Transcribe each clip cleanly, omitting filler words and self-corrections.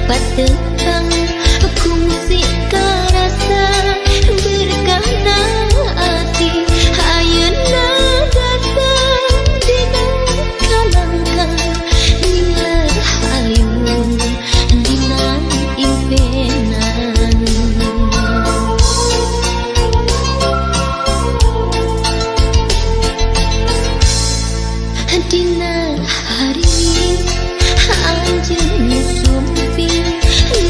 Patengkang kungsi karasa berkahna ati ayeuna datang dina kalangkang ngiler hayung dina impenan. Dina hari anjeun sumping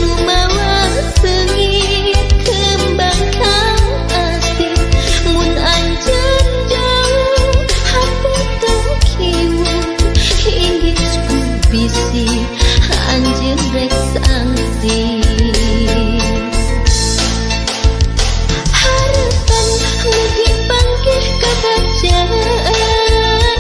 nu mawa seungit kembang kasih mun anjeun jauh hate teu kiwung inggis ku bisi anjeun rek sangsi. Harapan mugi panggih kabacaan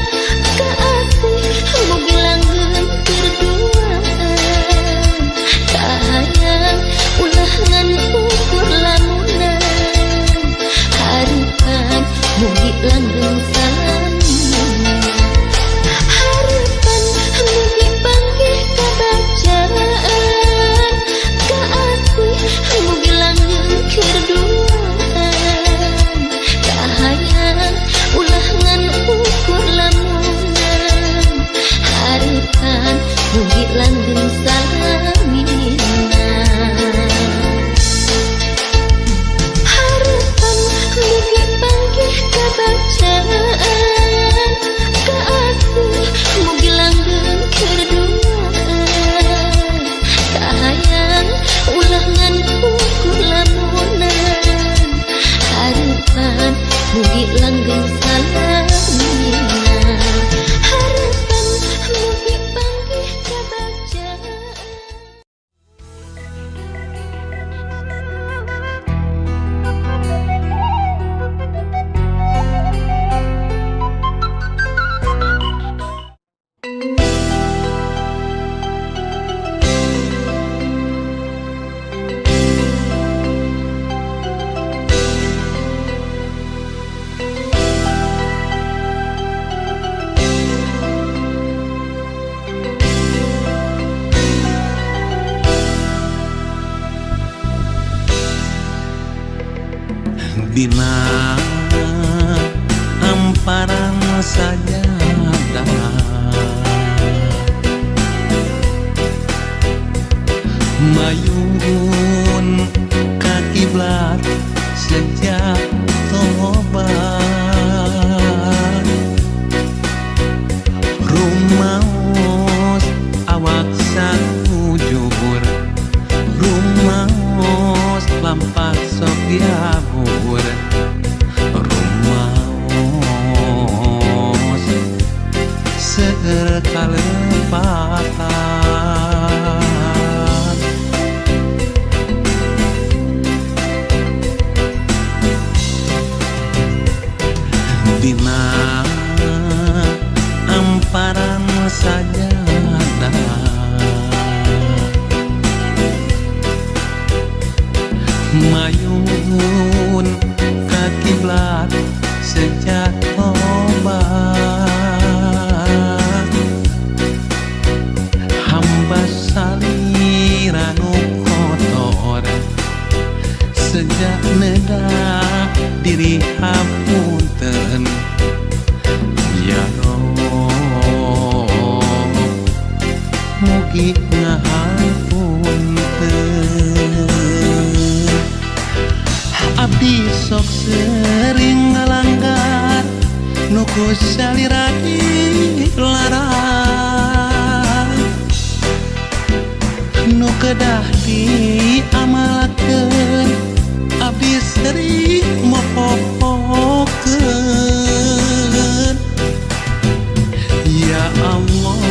kaasih mugi langgeng berduaan kahayang ulah ngan ukur lamunan harapan mugi langgeng salamina. Harapan mugi panggih kabacaan kaasih mugi langgeng kerduaan kahayang ulah ngan ukur lamunan harapan mugi langgeng salamina. Harapan mugi panggih kabacaan kaasih mugi langgeng kerduaan kahayang ulah ngan ukur lamunan harapan mugi langgeng salamina. Harapan mugi panggih kabacaan. Dina amparan sajadah mayun ka kiblat sejak tobat rumaos awak sakujur rumaos lampah sok diabur rumaos seueur kalepatan. Dina amparan sajadah mayun ka kiblat sejak tobat hamba salira nu kotor sejak neda diri hapunten ya Rob mugi ngahapunten. Abdi sok sering ngalanggar nu ku salira dilarang nu kedah diamalkeun abdi sering mopopokeun. Ya Allah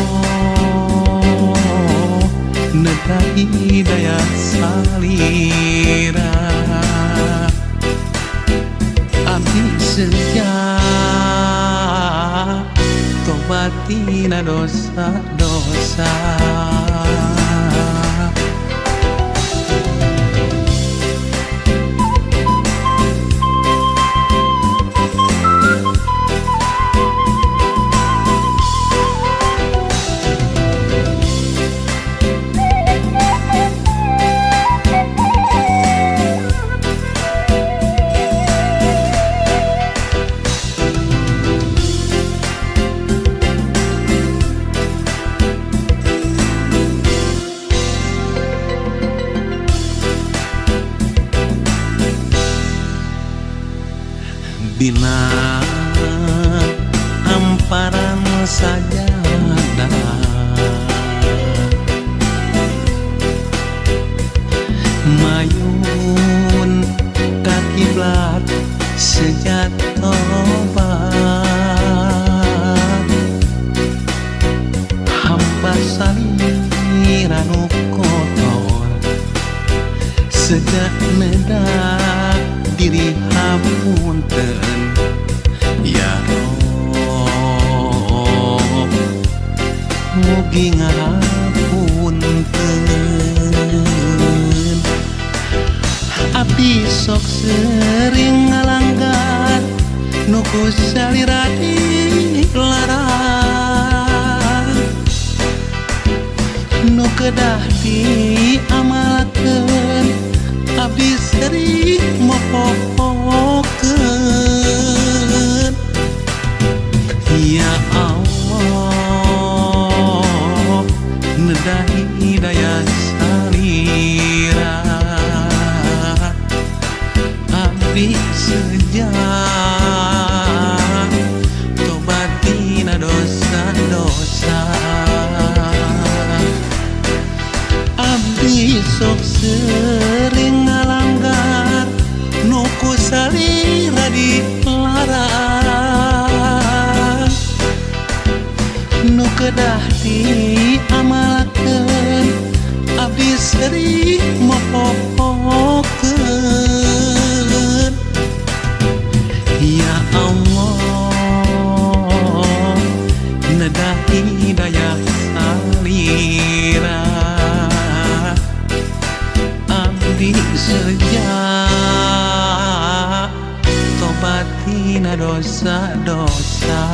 neta hidayah salira abdi sejak tobat tina dosa-dosa. Dina hamparan sajadah mayun ka kiblat sejat tobat hamba salira nu kotor sejak nedak diri hapunten ya Rob mugi ngapunten. Abdi sok sering ngalanggar nu ku salira dilarang nu kedah diamalkeun abdi sering mopohokeun. Ya Allah nedah hidayah salira abdi sejak tobat tina dosa-dosa. Abdi sok sering ngalanggar nu ku salira dilarang nu kedah diamalkeun abdi sering mopohokeun. Ya Allah nedah hidayah salira abdi sejak tobat tina dosa-dosa.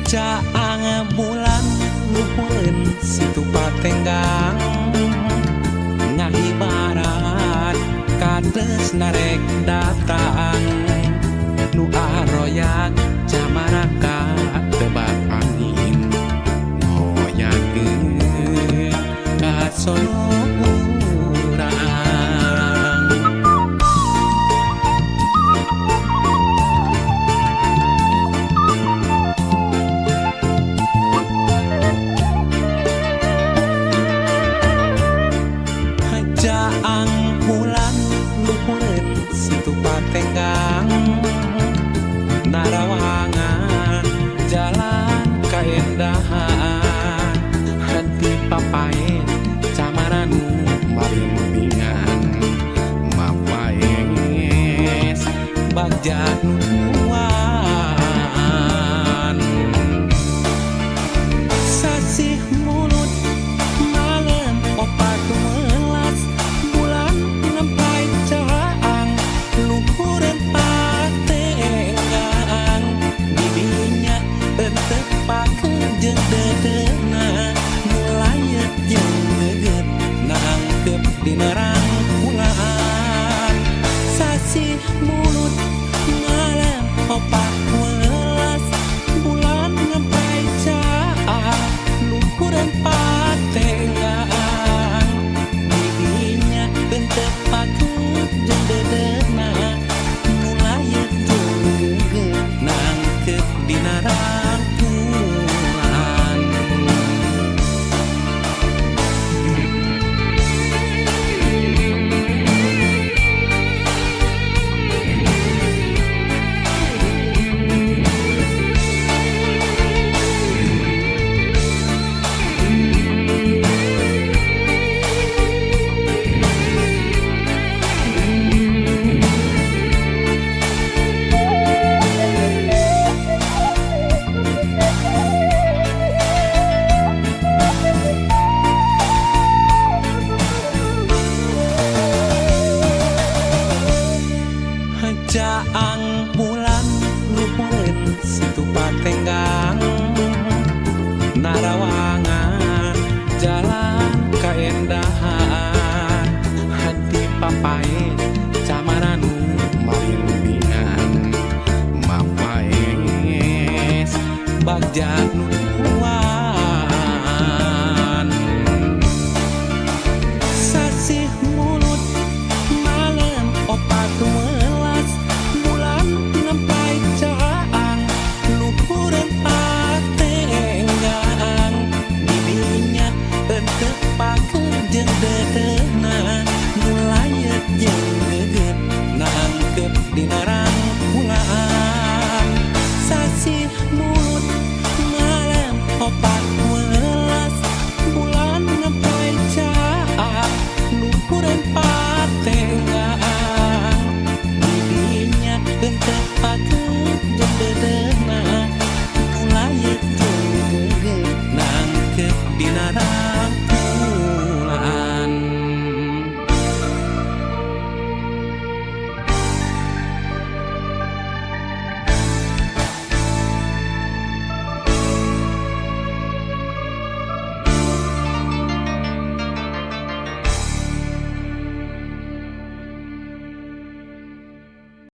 Caang bulan luhureun situ patenggang ngahibaran kades narek datang nu aroyag camaraka tebak angin ngoyagkeun ka solo urang. Caang bulan luhureun situ patenggang narawangan jalan kaendahan henti papae camaranu marimbingan mapaes bagja nuan sasih mulut malam opat welas bulan nempai caang luhureun patenggang didinya entep pakeun jeung dedeuna mulayet jeung deugeut nangkep dina rangkulan sasih mulut malam opat welas bulan nempai caang luhureun patenggang didinya entep pakeun jeung dedeuna mulayet Kaendahan hati papae camaranu marimbingan. Mapaes bagja nu